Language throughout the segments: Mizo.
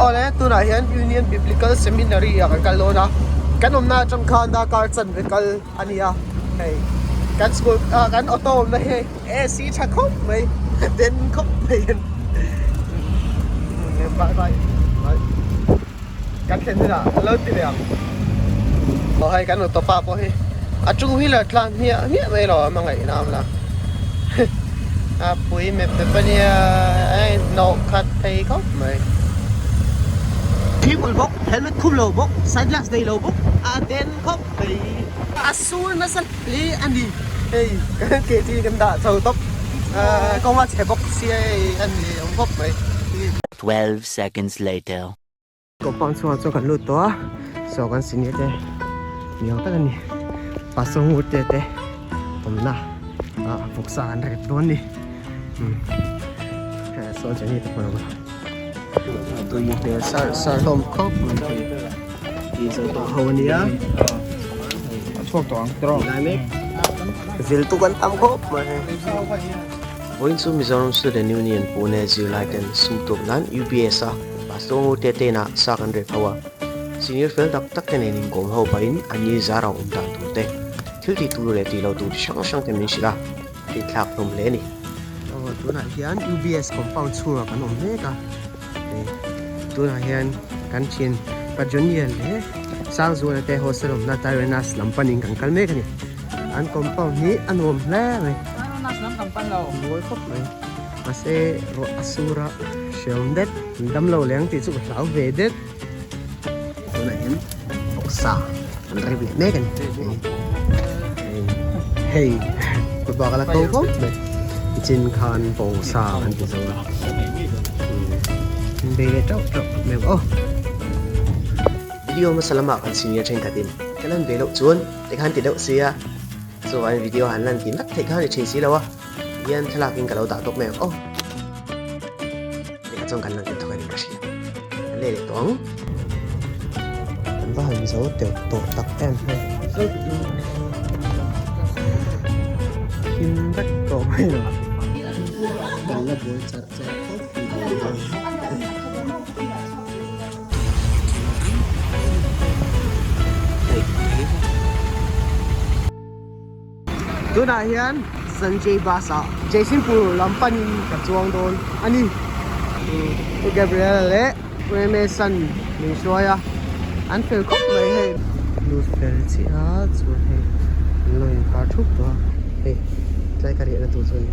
Awle, tunah hian Union Biblical Seminary ah kan kal dawn a, kan awmna atang khan darkar chanve kal a ni a, hei kan school ah kan auto awmna hi AC tha khawp mai den khawp mai an bye bye bye kan thlen hunah a lo ti leh ang aw hei kan auto pa pawh hi a two wheeler tlan hmiah hmiah mai lo a hmangaihna a awm la a pui mep mep a nia a inhnawh khat thei khawp mai. Thingul bawk helmet khum lo bawk side glass nei lo bawk a den khawp mai a sur nasa hle a ni hei kan ke chi kan dah chho tawp kawng a chhe bawk sia hei a ni awm khawp mai. 12 seconds later. Compound chhungah chuan kan lut tawh a saw kan senior te ni ang tak a ni pastor ngur te te awmna ah vawksa an rep dawn a ni saw Jenny te pawh a lo awm a tui hmel sar sar hlawm khawp mai hei tih zawh tawh ho a nia a chhuak tawh ang tiraw lai mek vil tu kan tam khawp mai hei. Vawiin chu Mizoram Student Union Pune zirlai ten sum tuk nan UBS a Pastor Ngute te inah sa kan rep ho a. Senior fel tak tak te nen inkawm ho pahin an ni zar a awm dan tur te, thil tih tur leh tih loh tur chi hrang hrang te min hrilh a, hlinthlak hlawm hle a ni. Aw tunah hian UBS compound chhungah kan awm mek a, tunah hian kan thian Pa Johnny-a leh Sangzuala te hostel awmna Tyrannus lam panin kan kal mek a ni. An compound hi a nuam hle mai. Mawi khawp mai. Mahse ruah a sur a hreawm det. An dam lo leng tih chu ka hlau ve det. Tunah hian vawksa an rem leh mek a ni. Hei kut bak a la ko khawp mai. Tichin khan vawngsa an ti zo a. An bei leh teuh teuh mai ang aw. Video hmasa lamah kan senior thenkhatin ka lan ve loh chuan Tikhan ti deuh sia, chuan video han lan ti ngat theih kha ni thin si lo a, hian thlalak in ka lo dah tawp mai ang aw. Tikha chuan kan lang tel thawk a ni ka hria, kan leh leh tawh ang. Kan va han zo teuh tawh tak em hei. Him vek tawh mai lo. Kan la buai charh charh khawp mai. Tunah hian Sanjay bus ah Jaisinghpur lam panin ka chuang dawn a ni. Pu Gabriel leh Pu Emesan min hruai a, an fel khawp mai hei. Lut fel chiah a chuan hei an lo inkar thup tawh a, hei tlai ka riahna tur chu a ni.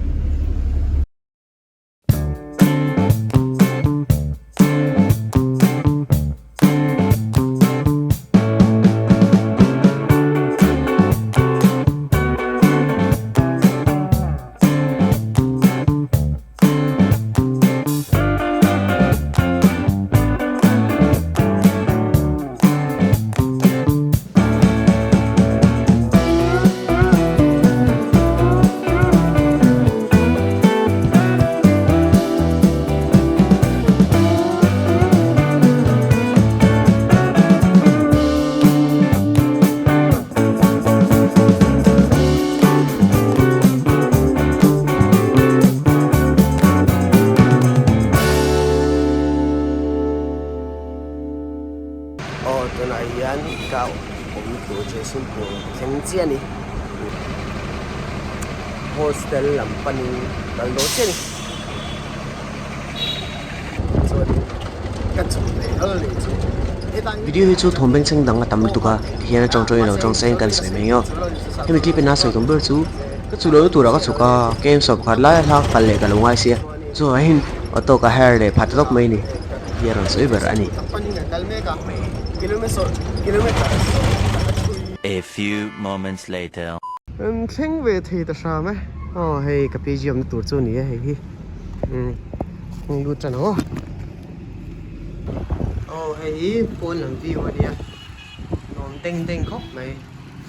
Aw tunah hian ka awm tur chu Singapore thleng chiah a ni hostel lam panin kal dawn chiah a ni chuanin ka chhuk leh hlawlh a nih chu Video hi chu thawm bengchheng dang a tam lutuk a tihian a tawngtawngin lo tawng sain kan sawi mai ang hemi clip ina sawi tum ber chu ka chu lohna turah ka chhuk a game sawm khat laia hla kal leh ka lo ngai sia. Chuan auto ka hire leh phat lawk mai ni hi a rawn sawi ber a ni. A few moments later. An thleng ve thei ta hram e. Aw hei ka PG awmna tur chu a ni e hei hi. Umm hei lut tan ang aw. Aw hei hi pawn lam view a nia. Nuam deng deng khawp mai.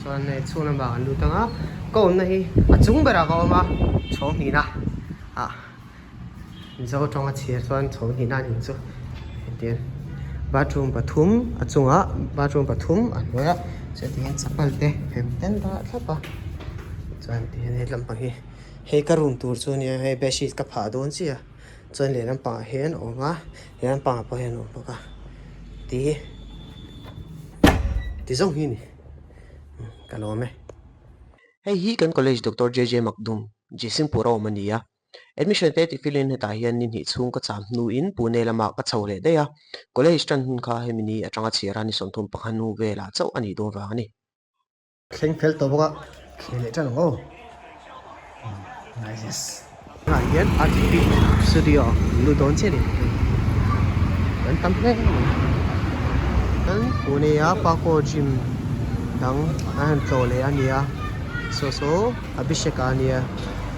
Chuan hei chhung lamah kan lut ang a. Ka awmna hi a chung berah ka awm a chhawng hnihna. Ah Mizo tawng a chhir chuan chho hnihna a nih chu hetiang bathroom pathum a chungah bathroom pathum a hnuaiah chuan tihian chapal te hem ten dah thlap a chuan tihian he lampang hi hei ka room tur chu a nia hei bedsheet ka phah dawn chiah a. Chuan lehlam pangah hian a awm a, lehlam pangah pawh hian a awm bawk a ti ti zawng hi a ni ka lawm e. Hei hi kan college Doctor JJ Makdum, Jaisingpur a awm a ni a. Admission te tifilin hetah hian ni hnih chhung ka cham hnuin Pune lamah ka chho leh daih a, college tan hun kha hemi ni atanga chhiar a ni 35 hnu velah chauh a nih dawn vang a ni. Thleng fel tawh bawk a, thleh leh tan ang aw. Nice. Tunah hian RTP studio an lut dawn chiah a ni. An tam hle mai. Kan Pune a Parkour gym dang an han tlawh leh a nia. Saw saw Abhishek-a a nia.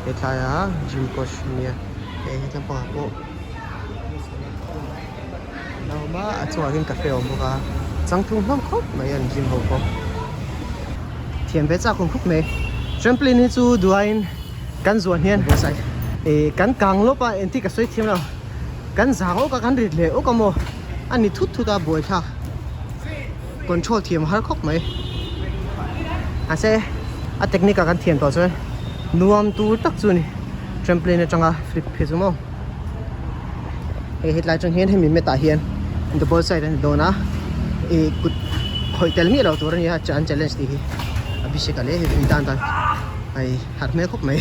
He thlaia gym coach a nia. Hei he tlampangah pawh a awm a a chungah hian cafe a awm bawk a changtlung hlawm khawp mai an gym ho pawh thiam ve chak awm khawp mai trampoline hi chu duaiin kan zuan hian ih kan kang lawp a engti ka sawi thiam lo kan zang awk a kan rit leh awk a maw a ni thut thut a buaithlak control thiam a har khawp mai mahse a technique ah kan thiam tawh chuan nuam tur tak chu a ni trampoline atanga flip hi chu maw. Hei hetlai atang hian hemi mat ah hian double side a ni dawn a ih kut khawih tel miah lo tur a ni a an challenge tih hi Abhishek a leh hei pui tan tan hei harh hmel khawp mai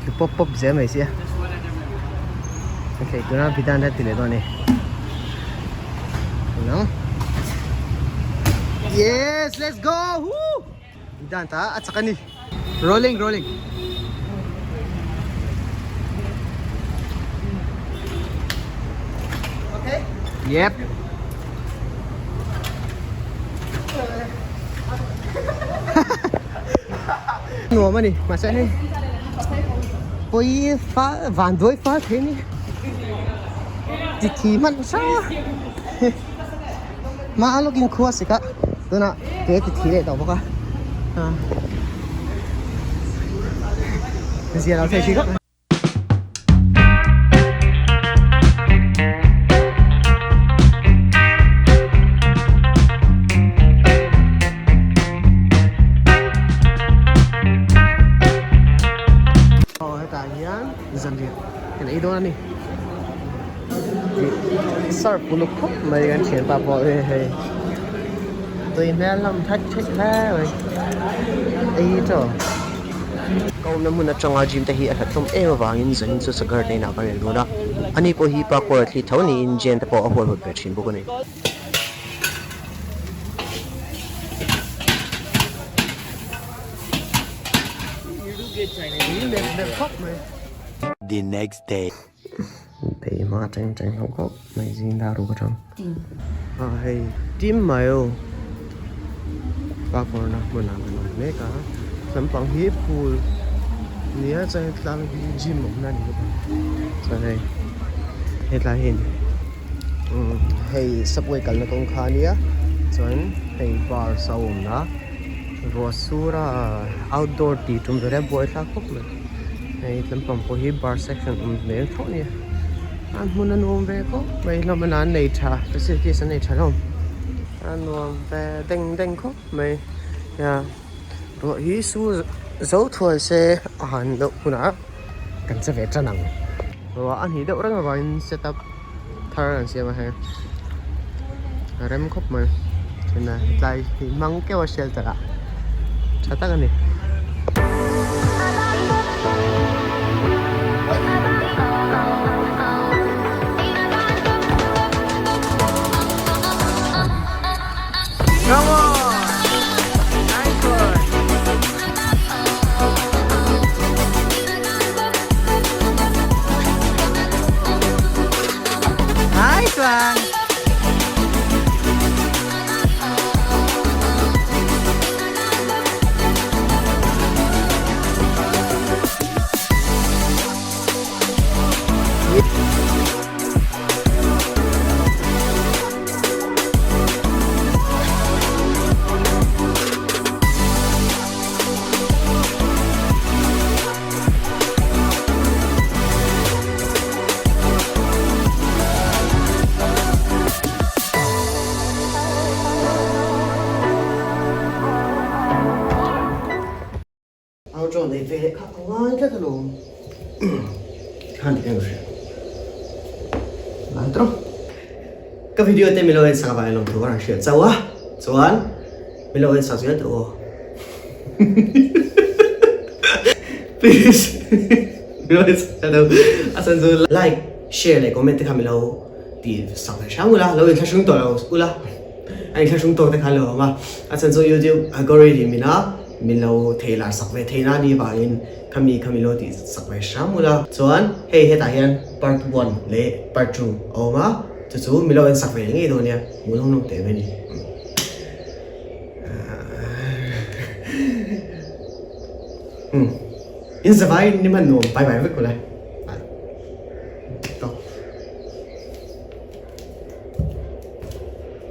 tlu pawp pawp zel mai sia okay tuna Vedanta ti leh dawn a ni tunang yes let's go woo Vedanta a chak a ni. Rolling rolling. Okay. Yep. Nuam a ni mahse hei pawi fa van duai fal thei a ni ti thi hman hrang a hma lawkin khua sik a tunah ke ti thi leh tawh bawk a. Zia lo thei thin khawp mai. Aw hetah hian zanriah kan ei dawn a ni. Serve uluk khawp mai kan thianpa pawh hi hei tui hmel lam that that hle mai ei tawh. Ka awmna hmun atanga gym te hi a hlat hlawm em avangin zanin chu Sagar te inah ka rel dawn a, ani pawh hi parkour a thli tho niin gym te pawh a huaihawt ve thin bawk a ni. The next day. Thei hma teng teng ho khawp mai zing dar ruk atang a hei tim mai aw parkour na hmunah kan awm mek a lampang hi phul nia chuan hetlang hi gym awmna a ni bawk a chuan hei hetlai hi hei subway kalna kawng kha a nia chuan hei bar sa awmna ruah sur a outdoor tih tum vel a buaithlak khawp mai. Hei lampang pawh hi bar section awm hmel tho a nia a hmun a nuam ve khawp mai hlawm a an nei tha facilities an nei tha hlawm a nuam ve deng deng khawp mai nia ruah hi su zo thuai se a han deuh hunah kan che ve tan ang ruah a hnih deuh reng avangin set up thar an siam a hei a rem khawp mai tuna tlai hi hmang keuh a shelter ah tha tak a ni. Come on! Nice one! Nice one! Outro nei ve leh kha a ngai tlat alawm. Tikhan ti khan ka hria. Ka video te milo en sak avangin lawmthu ka rawn hrilh chauh a, chuan milo en sak zel teh aw. Please milo en sak zel teh aw. A chhan chu like, share leh comment te kha milo ti sak ve hrang ula, lo inthlahrung tawh lo ula, a inthlahrung tawk te kha lo awm a, a chhan chu youtube algorithm ina milo thei lar sak ve theihna a nih vangin Khami khami lo tih sak ve hram ula. Chuan hei hetah hian part one leh part two a awm a, chu chu mi lo en sak ve ngei dawn nia, hmuh nawm nawm teh mai a ni. Umm in zavai ni hman nuam pai pai vek ula.